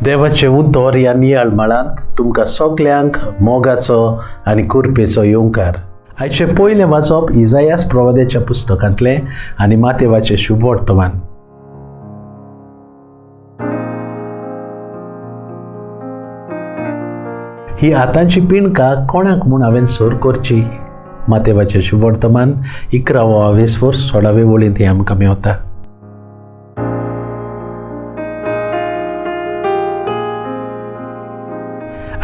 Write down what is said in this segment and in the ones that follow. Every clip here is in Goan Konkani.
देवाचें उतर ह्या नियाळ माळांत तुमकां सगल्यांक मोगाचो आनी कृपेचो येवकार. आयचें पयलें वाचप इजायास प्रवाद्याच्या पुस्तकांतलें आनी मातेवाचें शुभ वर्तमान. ही आतांची पिणका कोणाक म्हूण हांवें सर करची? मातेवाचें शुभ वर्तमान 11वो आवेसवर 16वे वळींत हें आमकां मेवता.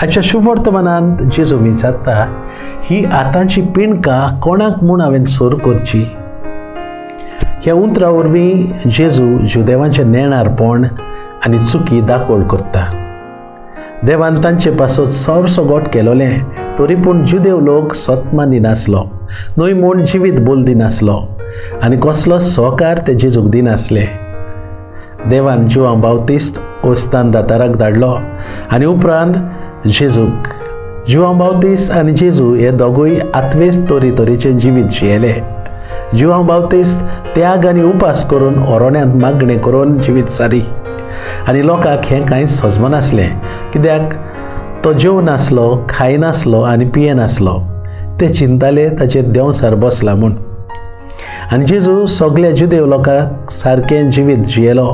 आयच्या शुभ वर्तमानांत जेजू विचारता, ही आतांची पिणका कोणाक म्हूण हांवें सर करची? ह्या उतरा वरवीं जेजू जुदेवांचें नेणारपण आनी चुकी दाखोवण करता. देवान तांचे पासत सरसो गोट केलोलें तरी पूण जुदेव लोक सतमान दिनासलो, न्हय म्हूण जिवीत बोल दिनासलो आनी कसलो सहकार ते जेजूक दिनासले. देवान जुआंव बावतिस्त ओस्तान दाताराक धाडलो आनी उपरांत जेजूक. जुआंव बावतिस्त आनी जेजू हे दोगूय आत्वेस तरी तरेचें जिवीत जियेले. जुआंव बावतिस्त त्याग आनी उपास करून ओरोण्यांत मागणें करून जिवीत सारी आनी लोकांक हें कांयच सजमनासलें, कित्याक तो जेवनासलो, खायनासलो आनी पियेनासलो. ते चिंताले ताचेर देंवचार बसला म्हूण. आनी जेजू सगल्या जुदेव लोकांक सारकें जिवीत जियेलो.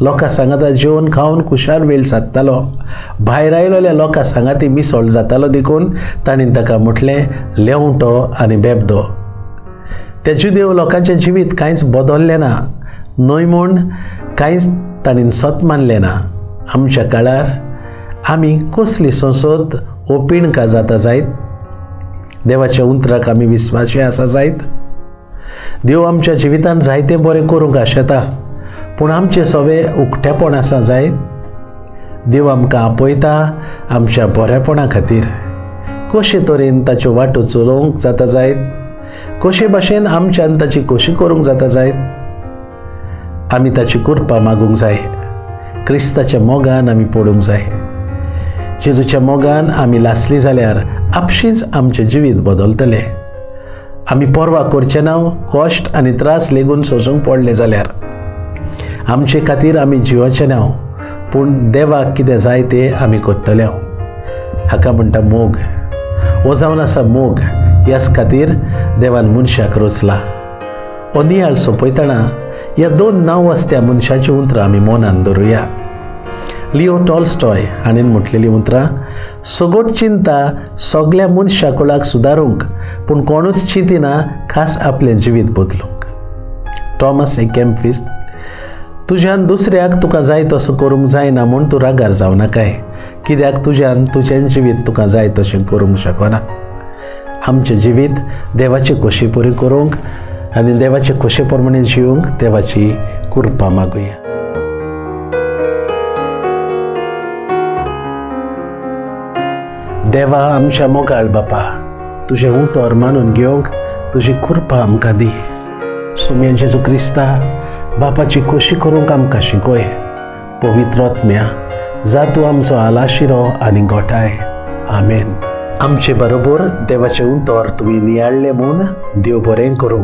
लोकां सांगाता जेवन खावन खुशाल वेळ सादतालो. भायर आयलोल्या लोकां सांगाती मिसळ जातालो देखून तांणी ताका म्हटलें लेंवटो आनी बेबदो. त्या जुदेव लोकांचें जिवीत कांयच बदल्लें ना, न्हय म्हूण कांयच तांणी सत मानलें ना. आमच्या काळार आमी कसली संसद वो पिणका जाता जायत? देवाच्या उतराक आमी विस्वासी आसा जायत? देव आमच्या जिवितांत जायतें बरें करूंक आशेता, पूण आमचें सवे उकतेपण आसा जायत? देव आमकां आपयता आमच्या बरेपणा खातीर. कशे तरेन ताच्यो वाटो चलोवंक जाता जायत? कशे भाशेन आमच्यान ताची खोशी करूंक जाता जायत? आमी ताची कृपा मागूंक जाय. क्रिस्ताच्या मोगान आमी पडूंक जाय. जेजूच्या मोगान आमी लासली जाल्यार आपशींच आमचें जिवीत बदलतलें. आमी पर्वा करचे ना कश्ट आनी त्रास लेगून सोसूंक पडले जाल्यार. आमचे खातीर आमी जियोचे ना, पूण देवाक कितें जाय तें आमी करतले. हाका म्हणटा मोग. हो जावन आसा मोग. ह्याच खातीर देवान मनशाक रचला. हो नियाळ सोंपयतना ह्या दोन नांव आसत्या मनशाचीं उतरां आमी मनान धरुया. लिओ टॉलस्टॉय हाणें म्हटलेलीं उतरां, सगट चिंता सगल्या मनशा कुळाक सुदारूंक, पूण कोणूच चिंतिना खास आपलें जिवीत बदलूंक. टॉमस ए केम्पिस, तुज्यान दुसऱ्याक तुका जाय तसो करूंक जायना म्हूण तूं रागार जावं नाकाय, कित्याक तुज्यान तुजें जिवीत तुका जाय तशें करूंक शकना. आमचें जिवीत देवाचे खोशी पुरी करूंक आनी देवाचे खोशे प्रमाणे जिवंक देवाची कृपा मागुया. देवा आमच्या मोगाळ बापा, तुजें उतर मानून घेवंक तुजी कृपा आमकां दी. सोम्या जेजू क्रिस्ता, बापाची खोशी करूंक आमकां शिकय. पवित्र आत्म्या, जा तूं आमचो आलाशिरो आनी गोठाय. आमेन. आमचे बरोबर देवाचें उतर तुमी नियाळ्ळें म्हूण देव बरें करूं.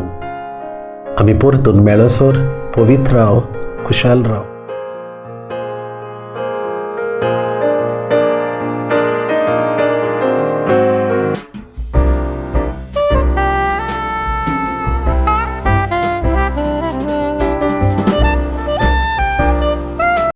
आमी परतून मेळसर पवित्र राव, खुशाल राव.